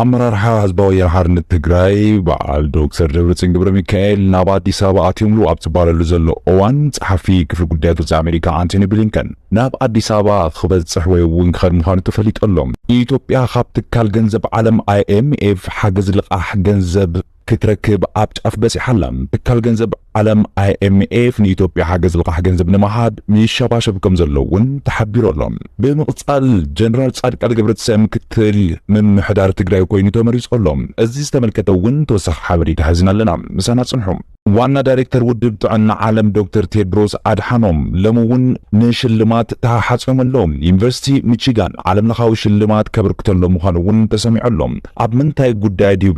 ኣመራርሓ ህዝባዊ ወያነ ሓርነት ትግራይ በዓል ዶክተር ደብረፅዮን ገብረ ሚካኤል ናብ ኣዲስ ኣበባ ኣትዮምሉ ኣብ ዝበሃለሉ ዘሎ እዋን፣ ጸሓፊ ክፍሊ ጉዳያት ወፃኢ ኣሜሪካ ኣንቶኒ ብሊንከን ናብ ኣዲስ ኣበባ ክበፅሕ ወይ እውን ክኸድ ምዃኑ ተፈሊጡ ኣሎ። ኢትዮጵያ ካብ ትካል ገንዘብ ዓለም ኣይ ኤም ኤፍ ሓገዝ ልቓሕ ገንዘብ ክትረክብ ኣብ ጫፍ በፂሓ ኣላ። ትካል ገንዘብ ዓለም ኣይ ኤም ኤፍ ንኢትዮጵያ ሓገዝ ልቓሕ ገንዘብ ንምሃብ ይሸባሸብ ከም ዘሎ እውን ተሓቢሩ ኣሎ። ብምቕፃል ጀነራል ጻድቃን ገብረትንሳኤ ምክትል ምምሕዳር ትግራይ ኮይኑ ተመሪፁ ኣሎ። እዚ ዝተመልከተ እውን ተወሳኺ ሓበሬታ ሒዝና ኣለና። ምሳና ፅንሑ። ዋና ዳይሬክተር ውድብ ጥዕና ዓለም ዶክተር ቴድሮስ ኣድሓኖም ሎሚ እውን ንሽልማት ተሓሓፂዮም ኣለዉ። ዩኒቨርሲቲ ሚቺጋን ዓለም ለኻዊ ሽልማት ከበርክተሎም ምዃኑ እውን ተሰሚዑ ኣሎ። ኣብ ምንታይ ጉዳይ ድዩ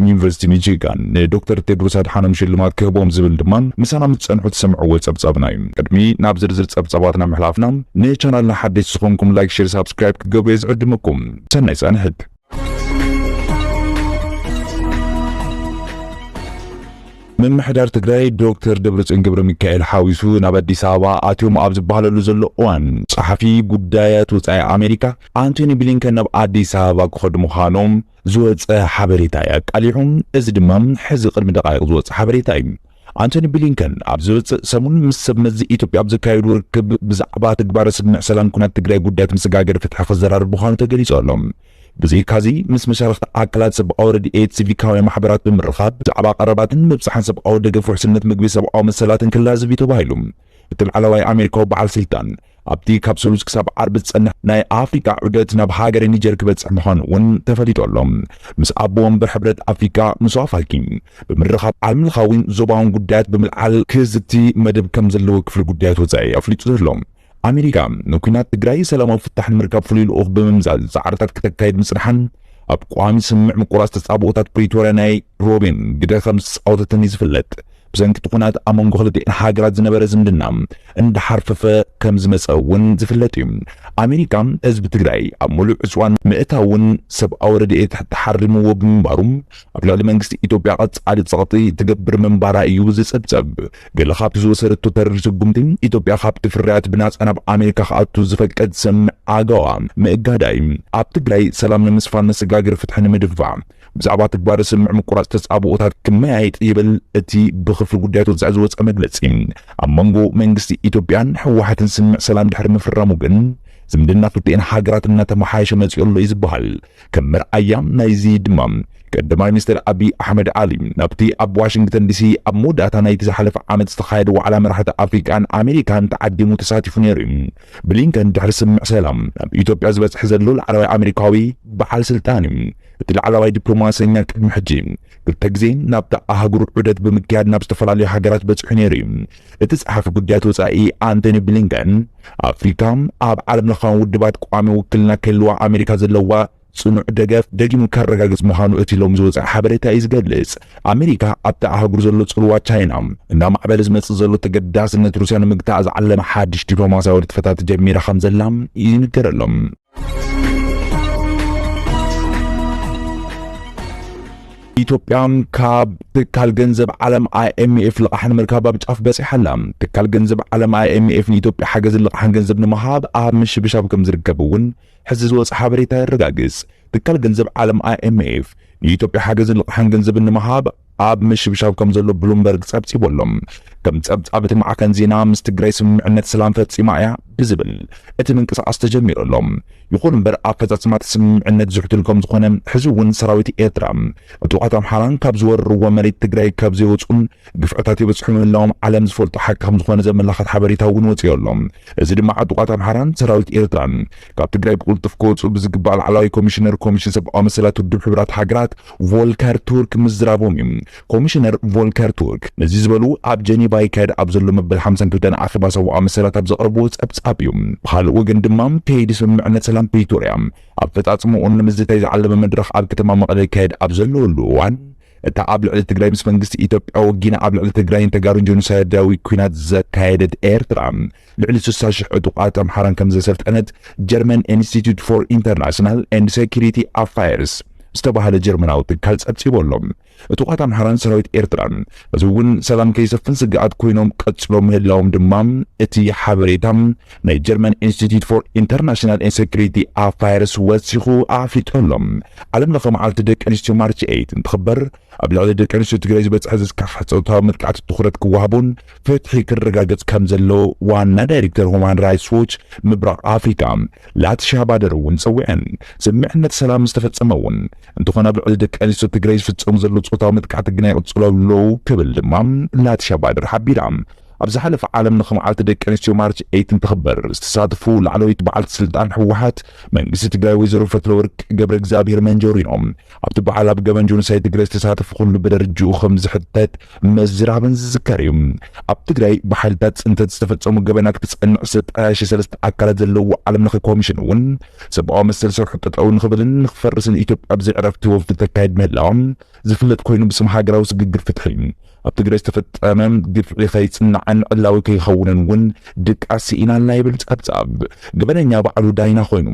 ዩኒቨርሲቲ ሚቺጋን ንዶክተር ቴድሮስ ኣድሓኖም ሽልማት ክህቦም ዝብል ድማ ምሳና ምስ ጸንሑ ትሰምዕዎ ጸብጻብና እዩ። ቅድሚ ናብ ዝርዝር ጸብጻባትና ምሕላፍና ንቻናልና ሓደስቲ ዝኾንኩም ላይክ፣ ሼር፣ ሳብስክራይብ ክትገብሩ እየ ዝዕድመኩም። ሰናይ ጻንሕት። ምምሕዳር ትግራይ ዶክተር ደብረጽዮን ገብረ ሚካኤል ሓዊሱ ናብ ኣዲስ ኣበባ ኣትዮም ኣብ ዝበሃለሉ ዘሎ እዋን፣ ጸሓፊ ጉዳያት ወጻኢ ኣሜሪካ ኣንቶኒ ብሊንከን ናብ ኣዲስ ኣበባ ክኸዱ ምዃኖም ዝወጸ ሓበሬታ እዩ ኣቃሊሑ። እዚ ድማ ሕዚ ቅድሚ ደቃይቕ ዝወጸ ሓበሬታ እዩ። ኣንቶኒ ብሊንከን ኣብ ዝወጽእ ሰሙን ምስ ሰብ መዚ ኢትዮጵያ ኣብ ዘካየዱ ርክብ ብዛዕባ ትግባረ ስምምዕ ሰላም ኩናት ትግራይ ጉዳያት ምስጋገር ፍትሒ ክዘራረብ ምዃኑ ተገሊጹ ኣሎ። ብዘይካዚ ምስ መሻርኽቲ ኣካላት ሰብኣዊ ረድኤት፣ ሲቪካውያን ማሕበራት ብምርኻብ ብዛዕባ ቀረባትን ምብጻሕን ሰብኣዊ ደገፍ፣ ውሕስነት ምግቢ፣ ሰብኣዊ መሰላትን ክላዘብ እዩ ተባሂሉ። እቲ ላዕለዋይ ኣሜሪካዊ በዓል ስልጣን ኣብቲ ካብ ሰሉስ ክሳብ ዓርቢ ዝጸንሕ ናይ ኣፍሪቃ ዑደት ናብ ሃገረ ኒጀር ክበጽሕ ምዃኑ እውን ተፈሊጡ ኣሎ። ምስ ኣቦ ወንበር ሕብረት ኣፍሪቃ ሙሳ ፋኪ ብምርኻብ ዓለምለኻዊን ዞባውን ጉዳያት ብምልዓል ክዝቲ መደብ ከም ዘለዎ ክፍሊ ጉዳያት ወጻኢ ኣፍሊጡ ዘሎ። ኣሜሪካ ንኲናት ትግራይ ሰላማዊ ፍታሕ ንምርካብ ፍሉይ ልኡኽ ብምምዛዝ ጻዕርታት ክተካይድ ምጽንሓን ኣብ ቋሚ ስምምዕ ምቁራጽ ተጻብኦታት ፕሪቶርያ ናይ ሮቤን ግደ ከም ዝተጻወተትን እዩ ዝፍለጥ። ብሰንኪ እቲ ኲናት ኣብ መንጎ ክልቲኤን ሃገራት ዝነበረ ዝምድና እንዳሓርፈፈ ከም ዝመጸ እውን ዝፍለጥ እዩ። ኣሜሪካ ህዝቢ ትግራይ ኣብ ሙሉእ ዕጽዋን ምእታውን ሰብኣዊ ረድኤት ተሓሪምዎ ብምንባሩ ኣብ ልዕሊ መንግስቲ ኢትዮጵያ ቀጻሊ ጸቕጢ ትገብር ምንባራ እዩ ዝጽብጸብ። ገለ ካብቲ ዝወሰደቶ ተሪር ስጉምቲ፣ ኢትዮጵያ ካብቲ ፍርያት ብናጻ ናብ ኣሜሪካ ክኣቱ ዝፈቅድ ስምምዕ ኣገዋ ምእጋዳ እዩ። ኣብ ትግራይ ሰላም ንምስፋን መሰጋገሪ ፍትሒ ንምድንፋዕ ብዛዕባ ትግባረ ስምምዕ ምቁራጽ ተጻብኦታት ክመያየጥ ይብል እቲ ብክፍሊ ጉዳያት ወጻኢ ዝወጸ መግለጺ። ኣብ መንጎ መንግስቲ ኢትዮጵያን ህወሓትን ስምምዕ ሰላም ድሕሪ ምፍራሙ ግን ዝምድና ክልቲኤን ሃገራት እናተመሓየሸ መጺኡ ኣሎ እዩ ዝበሃል። ከም መርኣያ ናይዚ ድማ ቀዳማይ ሚኒስትር ኣቢይ ኣሕመድ ዓሊ ናብቲ ኣብ ዋሽንግተን ዲሲ ኣብ መወዳእታ ናይቲ ዝሓለፈ ዓመት ዝተኻየደ ዋዕላ መራሕቲ ኣፍሪቃን ኣሜሪካን ተዓዲሙ ተሳቲፉ ነይሩ እዩ። ብሊንከን ድሕሪ ስምምዕ ሰላም ናብ ኢትዮጵያ ዝበጽሕ ዘሎ ላዕለዋይ ኣሜሪካዊ በዓል ስልጣን እዩ። እቲ ላዕለዋይ ዲፕሎማሰኛ ቅድሚ ሕጂ ክልተ ግዜ ናብታ ኣህጉር ዑደት ብምክያድ ናብ ዝተፈላለዩ ሃገራት በጺሑ ነይሩ እዩ። እቲ ጸሓፊ ጉዳያት ወጻኢ ኣንቶኒ ብሊንከን ኣፍሪካ ኣብ ዓለም ለኻዊ ውድባት ቋሚ ውክልና ክህልዋ ኣሜሪካ ዘለዋ ጽኑዕ ደገፍ ደጊሙ ከረጋግጽ ምዃኑ እቲ ሎሚ ዝወጸ ሓበሬታ እዩ ዝገልጽ። ኣሜሪካ ኣብታ ኣህጉር ዘሎ ጽልዋ ቻይና እናማዕበለ ዝመጽእ ዘሎ ተገዳስነት ሩስያ ንምግታእ ዝዓለመ ሓድሽ ዲፕሎማስያዊ ንጥፈታት ጀሚራ ከም ዘላ ይንገረሎም። ኢትዮጵያ ካብ ትካል ገንዘብ ዓለም ኣይ ኤም ኤፍ ልቓሕ ንምርካብ ኣብ ጫፍ በጺሓ ኣላ። ትካል ገንዘብ ዓለም ኣይ ኤም ኤፍ ንኢትዮጵያ ሓገዝን ልቓሕን ገንዘብ ንምሃብ ኣብ ምሽብሻብ ከም ዝርከብ እውን ሕዚ ዝወጸ ሓበሬታ የረጋግጽ። ትካል ገንዘብ ዓለም ኣይ ኤም ኤፍ ንኢትዮጵያ ሓገዝን ልቓሕን ገንዘብን ንምሃብ ኣብ ምሽብሻብ ከም ዘሎ ብሉምበርግ ጸብጺቡ ኣሎ። ከም ጸብጻብ እቲ ማዕከን ዜና፣ ምስ ትግራይ ስምምዕነት ሰላም ፈጺማ እያ ብዝብል እቲ ምንቅስቓስ ተጀሚሩ ኣሎ። ይኹን እምበር ኣፈጻጽማ እቲ ስምምዕነት ዝሕትል ከም ዝኾነ፣ ሕዚ እውን ሰራዊት ኤርትራ ዕጡቓት ኣምሓራን ካብ ዝወርርዎ መሬት ትግራይ ካብ ዘይወጹን ግፍዕታት ይበጽሑ ምህላዎም ዓለም ዝፈልጦ ሓቂ ከም ዝኾነ ዘመላኽት ሓበሬታ እውን ወጺኡ ኣሎ። እዚ ድማ ዕጡቓት ኣምሓራን ሰራዊት ኤርትራን ካብ ትግራይ ብቕልጡፍ ክወጹ ብዝግባእ ላዕለዋይ ኮሚሽነር ኮሚሽን ሰብኣዊ መሰላት ውድብ ሕቡራት ሃገራት ቮልከር ቱርክ ምዝራቦም እዩ። ኮሚሽነር ቮልከር ቱርክ ነዚ ዝበሉ ኣብ ጀኔቫ ይካየድ ኣብ ዘሎ መበል ሓምሳን ክልተን ኣኼባ ሰብኣዊ መሰላት ኣብ ዘቕረብዎ ጸብጻብ እዩ። ብኻልእ ወገን ድማ ከይዲ ስምምዕነት ሰላም ፕሪቶርያ ኣፈጻጽምኡን ንምዝታይ ዝዓለመ መድረኽ ኣብ ከተማ መቐለ ይካየድ ኣብ ዘለወሉ እዋን፣ እታ ኣብ ልዕሊ ትግራይ ምስ መንግስቲ ኢትዮጵያ ወጊና ኣብ ልዕሊ ትግራይን ተጋሩን ጀኖሳይዳዊ ኲናት ዘካየደት ኤርትራ ልዕሊ ስሳ ሽሕ ዕጡቓት ኣምሓራን ከም ዘሰልጠነት ጀርመን ኢንስቲትዩት ፎር ኢንተርናሽናል ኤንድ ሴኩሪቲ ኣፋየርስ ዝተባህለ ጀርመናዊ ትካል ጸብጺቡ ኣሎ። ዕጡቓት ኣምሓራን ሰራዊት ኤርትራን እዚ እውን ሰላም ከይሰፍን ስግኣት ኮይኖም ቀጽሎም ምህላዎም ድማ እቲ ሓበሬታ ናይ ጀርመን ኢንስቲትዩት ፎር ኢንተርናሽናል ሴኩሪቲ ኣፋየርስ ወሲኹ ኣፍሊጡ ኣሎ። ዓለም ለኸ መዓልቲ ደቂ ኣንስትዮ ማርች ኤይት እንትኽበር ኣብ ልዕሊ ደቂ ኣንስትዮ ትግራይ ዝበፅሐ ዘስካሕክሕ ፆታዊ መጥቃዕቲ ትኹረት ክወሃቦን ፍትሒ ክረጋገፅ ከም ዘሎ ዋና ዳይሬክተር ሁማን ራይትስ ዎች ምብራቕ ኣፍሪካ ላቲሻ ባደር እውን ፀዊዐን። ስምምዕነት ሰላም ዝተፈፀመ እውን እንተኾነ ኣብ ልዕሊ ደቂ ኣንስትዮ ትግራይ ዝፍፀሙ ዘለዉ ፆታዊ መጥቃዕቲ ግና ይቕፅሉ ኣለዉ ክብል ድማ ላቲሻ ባደር ሓቢራ። ኣብ ዝሓለፈ ዓለም ለኸ መዓልቲ ደቂ ኣንስትዮ ማርች ኤይት እንትኽበር ዝተሳተፉ ላዕለወይቲ በዓልቲ ስልጣን ህወሓት መንግስቲ ትግራይ ወይዘሮ ፈትለወርቅ ገብረ እግዚኣብሔር መንጀሪኖ ኣብቲ በዓል ኣብ ገበን ጆኖሳይድ ትግራይ ዝተሳተፈ ኩሉ ብደረጅኡ ከም ዝሕተት ምዝራበን ዝዝከር እዩ። ኣብ ትግራይ ብሓይልታት ፅንተት ዝተፈፀሙ ገበናት ክፀንዕ ዝተጣየሸ ሰለስተ ኣካላት ዘለዎ ዓለም ለኸ ኮሚሽን እውን ሰብኣዊ መሰል ስርሑ ጠጠው ንኽብልን ንኽፈርስን ኢትዮጵያ ብዘይ ዕረፍቲ ወፍሪ ተካይድ ምህላዋ ዝፍለጥ ኮይኑ ብስም ሃገራዊ ስግግር ፍትሒ ኣብ ትግራይ ዝተፈጸመ ግፍዒ ከይጽናዕን ዕላዊ ከይኸውንን እውን ድቃስ ስኢና ኣላ ይብል ጸብጻብ። ገበነኛ ባዕሉ ዳይና ኮይኑ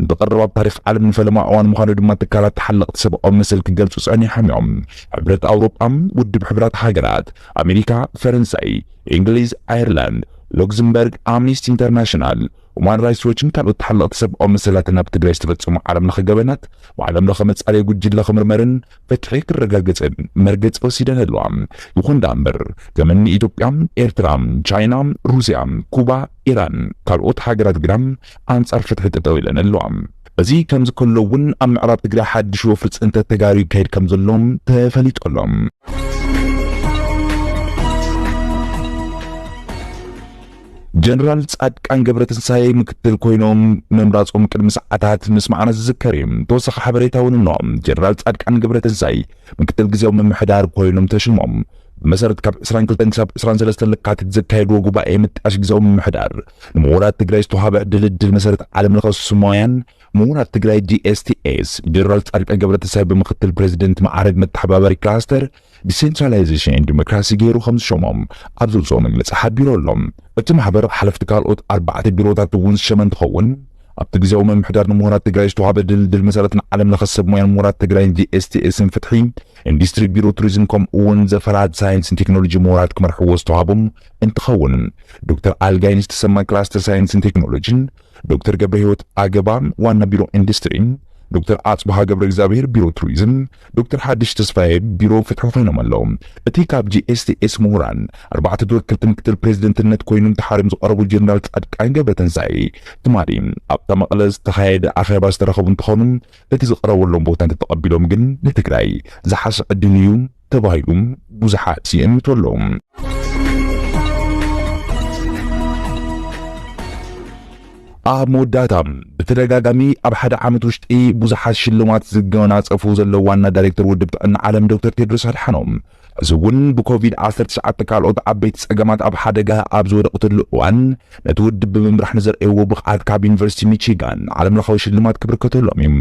ብቐረባ ኣብ ታሪኽ ዓለም ንፈለማ እዋን ምዃኑ ድማ ትካላት ተሓለቕቲ ሰብኣዊ መሰል ክገልጹ ጸኒሖም እዮም። ሕብረት ኣውሮጳ፣ ውድብ ሕብራት ሃገራት፣ ኣሜሪካ፣ ፈረንሳይ፣ እንግሊዝ፣ ኣየርላንድ፣ ሉክዘምበርግ፣ ኣምኒስቲ ኢንተርናሽናል፣ ሁማን ራይትስ ዎችን ካልኦት ተሓለቕቲ ሰብኣዊ መሰላትን ኣብ ትግራይ ዝተፈጸሙ ዓለም ለኸ ገበናት ብዓለም ለኸ መጻረዪ ጉጅለ ክምርመርን ፍትሒ ክረጋገጽን መርገጺ ወሲደን ኣለዋ። ይኹን ደኣ እምበር ከም እኒ ኢትዮጵያ፣ ኤርትራ፣ ቻይና፣ ሩስያ፣ ኩባ፣ ኢራን ካልኦት ሃገራት ግና ኣንጻር ፍትሒ ጠጠው ኢለን ኣለዋ። እዚ ከምዚ ከሎ እውን ኣብ ምዕራብ ትግራይ ሓድሽ ወፍሪ ፅንተት ተጋሩ ይካየድ ከም ዘሎ ተፈሊጡ ኣሎ። ጀነራል ጻድቃን ገብረትንሳኤ ምክትል ኮይኖም ምምራጾም ቅድሚ ሰዓታት ምስማዕና ዝዝከር እዩ። ተወሳኺ ሓበሬታ እውን ኣሎ። ጀነራል ጻድቃን ገብረትንሳኤ ምክትል ግዜያዊ ምምሕዳር ኮይኖም ተሽሞም። ብመሰረት ካብ ዕስራን ክልተን ክሳብ ዕስራን ሰለስተን ለካቲት ዘካየድዎ ጉባኤ ምጥያሽ ግዜያዊ ምምሕዳር ንምሁራት ትግራይ ዝተዋሃበ ዕድል ዕድል መሰረት ዓለም ለኸ ስሞያን ምሁራት ትግራይ ዲ ኤስ ቲ ኤስ ጀነራል ጻድቃን ገብረትንሳኤ ብምክትል ፕሬዚደንት ማዕረግ መተሓባበሪ ክላስተር ዲሴንትራላይዜሽን ዲሞክራሲ ገይሩ ከም ዝሸሞም ኣብ ዘውፅኦ መግለፂ ሓቢሩ ኣሎ። እቲ ማሕበር ሓለፍቲ ካልኦት ኣርባዕተ ቢሮታት እውን ዝሸመ እንትኸውን ኣብቲ ግዜያዊ ምምሕዳር ንምሁራት ትግራይ ዝተዋሃበ ድልድል መሰረት ንዓለም ለኸ ሰብ ሞያን ምሁራት ትግራይ ዲ ኤስ ቲ ኤስን ፍትሒ ኢንዱስትሪ ቢሮ ቱሪዝም ከምኡ እውን ዘፈራት ሳይንስን ቴክኖሎጂ ምሁራት ክመርሕዎ ዝተዋሃቦም እንትኸውን ዶክተር ኣልጋይንስ ተሰማ ክላስተር ሳይንስን ቴክኖሎጂን ዶክተር ገብረ ህይወት ኣገባ ዋና ቢሮ ኢንዱስትሪ፣ ዶክተር ኣጽብሃ ገብረ እግዚኣብሔር ቢሮ ቱሪዝም፣ ዶክተር ሓድሽ ተስፋዬ ቢሮ ፍትሒ ኮይኖም ኣለዉ። እቲ ካብ ጂ ኤስ ቲ ኤስ ምሁራን ኣርባዕተ ተወከልቲ ምክትል ፕሬዚደንትነት ኮይኖም ተሓሪም ዝቐረቡ ጀነራል ጻድቃን ገብረትንሳኤ ትማሊ ኣብታ መቐለ ዝተኻየደ ኣኼባ ዝተረኸቡ እንትኾኑ እቲ ዝቐረበሎም ቦታ እንተተቐቢሎም ግን ንትግራይ ዝሓሸ ዕድል እዩ ተባሂሉ ብዙሓት ይእምቱ ኣለዉ። ኣብ መወዳእታ ብተደጋጋሚ ኣብ ሓደ ዓመት ውሽጢ ብዙሓት ሽልማት ዝጎናጸፉ ዘለዉ ዋና ዳይሬክተር ውድብ ጥዕና ዓለም ዶክተር ቴድሮስ ኣድሓኖም ሕዚ እውን ብኮቪድ ዓሰርተ ትሽዓተ ካልኦት ዓበይቲ ጸገማት ኣብ ሓደጋ ኣብ ዝወደቕትሉ እዋን ነቲ ውድብ ብምምራሕ ንዘርእይዎ ብቕዓት ካብ ዩኒቨርሲቲ ሚቺጋን ዓለም ለኻዊ ሽልማት ክብርከተሎም እዩ።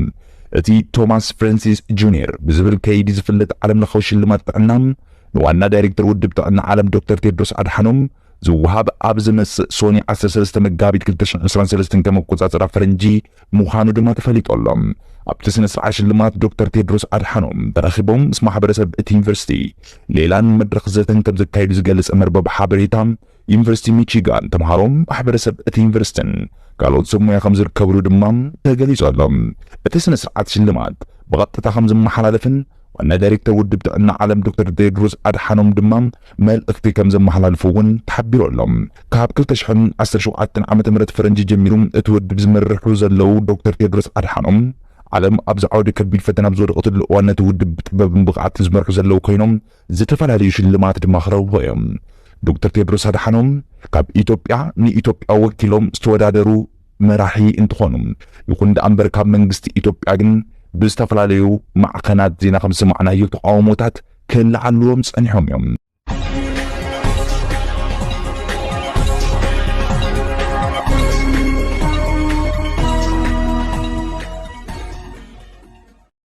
እቲ ቶማስ ፍራንሲስ ጁኒየር ብዝብል ከይዲ ዝፍለጥ ዓለም ለኻዊ ሽልማት ጥዕና ንዋና ዳይሬክተር ውድብ ጥዕና ዓለም ዶክተር ቴድሮስ ኣድሓኖም ዝወሃብ ኣብ ዝመጽእ ሶኒ ዓሰርተ ሰለስተ መጋቢት ክልተ ሽሕን ዕስራን ሰለስተን ከም ኣቆጻጽራ ፈረንጂ ምዃኑ ድማ ተፈሊጡ ኣሎ። ኣብቲ ስነ ስርዓት ሽልማት ዶክተር ቴድሮስ ኣድሓኖም ተረኺቦም ምስ ማሕበረሰብ እቲ ዩኒቨርሲቲ ሌላን መድረኽ ዘተን ከም ዘካየዱ ዝገልጽ መርበብ ሓበሬታ ዩኒቨርሲቲ ሚቺጋን ተምሃሮ ማሕበረሰብ እቲ ዩኒቨርሲቲን ካልኦት ሰብ ሞያ ከም ዝርከብሉ ድማ ተገሊጹ ኣሎ። እቲ ስነ ስርዓት ሽልማት ብቐጥታ ከም ዝመሓላለፍን ዋና ዳይሬክተር ውድብ ጥዕና ዓለም ዶክተር ቴድሮስ ኣድሓኖም ድማ መልእኽቲ ከም ዘመሓላልፉ እውን ተሓቢሩ ኣሎ። ካብ ክልተ ሽሕን ዓሰርተ ሸውዓተን ዓመተ ምህረት ፈረንጂ ጀሚሩ እቲ ውድብ ዝመርሑ ዘለዉ ዶክተር ቴድሮስ ኣድሓኖም ዓለም ኣብዚ ዓውዲ ከቢድ ፈተና ኣብ ዝወደቐትሉ እዋን ነቲ ውድብ ብጥበብን ብቕዓትን ዝመርሑ ዘለዉ ኮይኖም ዝተፈላለዩ ሽልማት ድማ ክረኽቡ እዮም። ዶክተር ቴድሮስ ኣድሓኖም ካብ ኢትዮጵያ ንኢትዮጵያ ወኪሎም ዝተወዳደሩ መራሒ እንትኾኑ፣ ይኹን ደኣ እምበር ካብ መንግስቲ ኢትዮጵያ ግን ብዝተፈላለዩ ማዕኸናት ዜና ከም ዝሰማዕናዮ ተቃውሞታት ክለዓልዎም ጸኒሖም እዮም።